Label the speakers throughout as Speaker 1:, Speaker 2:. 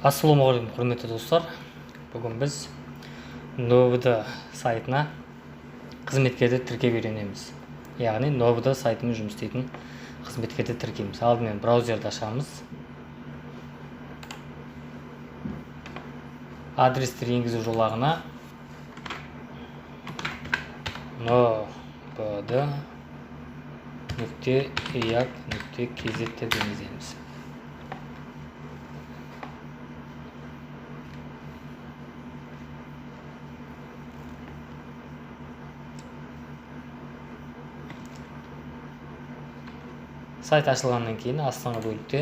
Speaker 1: Ассалаумағалейкум, құрметті достар! Бүгін біз НОБД сайтына қызметкерді тіркеп үйренеміз. Яғни НОБД сайтымен жұмыс істейтін қызметкерді тіркейміз. Алдымен браузерді ашамыз. Адрестер енгізу жолағына nobd.eyak.kz деп енгіземіз. Сайт ашылғаннан кейін астыңғы бөлікте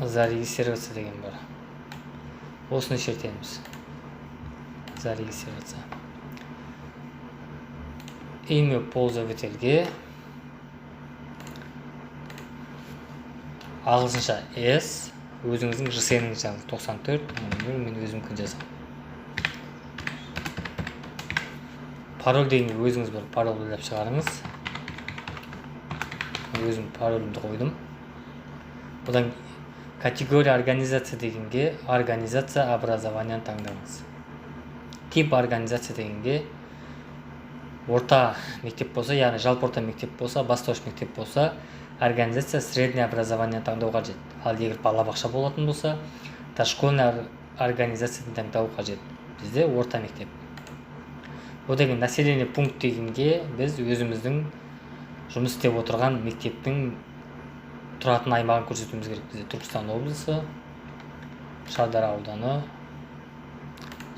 Speaker 1: «Зарегистрироваться» деген бар. Осыны шертеміз. «Зарегистрироваться». Имя пользовательге ағылшынша S, өзіңіздің ЖСН-іңіз жазыңыз. 94 00, мен өзімкін жазамын. Пароль дегенге өзіңіз бір пароль ойлап шығарыңыз. Өзім паролімді қойдым. Одан категория организация дегенге организация образования таңдаңыз. Тип организация дегенге орта мектеп болса, яғни жалпы орта мектеп болса, бастауыш мектеп болса, организация среднее образование таңдау қажет. Ал егер балабақша болатын болса, дошкольный организацияны таңдау қажет. Бізде орта мектеп. Одан кейін населенный пункт дегенге біз өзіміздің жұмыс істеп отырған мектептің тұратын аймағын көрсетуіміз керек. Бізде Түркістан облысы, Шардара ауданы,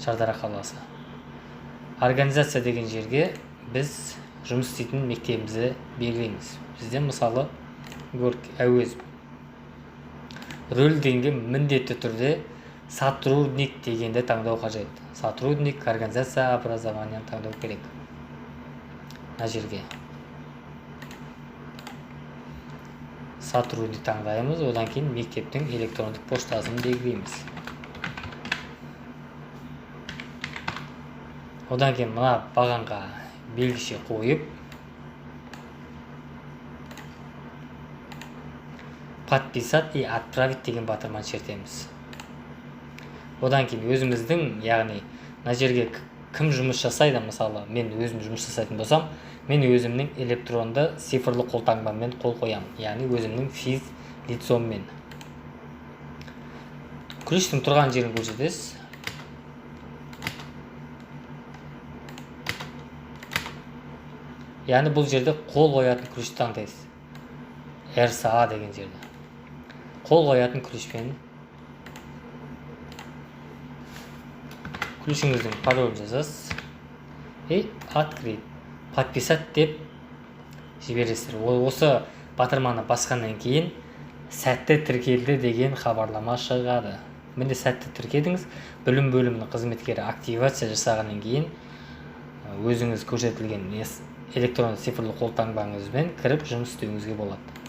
Speaker 1: Шардара қаласы. Организация деген жерге біз жұмыс істейтін мектебімізді белгілейміз. Бізде, мысалы, Горький, Әуезов. Роль дегенге міндетті түрде сотрудник дегенді таңдау қажет. Сотрудник организация образования таңдау керек. Мына жерге сотрудник таңдаймыз, одан кейін мектептің электрондық поштасын белгілейміз. Одан кейін мына бағанға белгіше қойып, «Подписать и отправить» деген батырманы шертеміз. Одан кейін өзіміздің, яғни мына жерге кім жұмыс жасайды, мысалы, мен өзім жұмыс жасайтын болсам, мен өзімнің электронды цифрлы қолтаңбаммен қол қоямын, яғни өзімнің физлицоммен. Ключтің тұрған жерін көрсетесіз. Яғни бұл жерде қол қоятын ключті таңдайсыз. RSA деген жерде қол қоятын ключпен ключіңіздің паролін жазасыз и «Открыть», «Подписать» деп жібересіздер. Осы батырманы басқаннан кейін «Сәтті тіркелді» деген хабарлама шығады. Міне, сәтті тіркедіңіз. Білім бөлімінің қызметкері активация жасағаннан кейін өзіңіз көрсетілген электронды цифрлы қолтаңбаңызбен кіріп жұмыс істеуіңізге болады.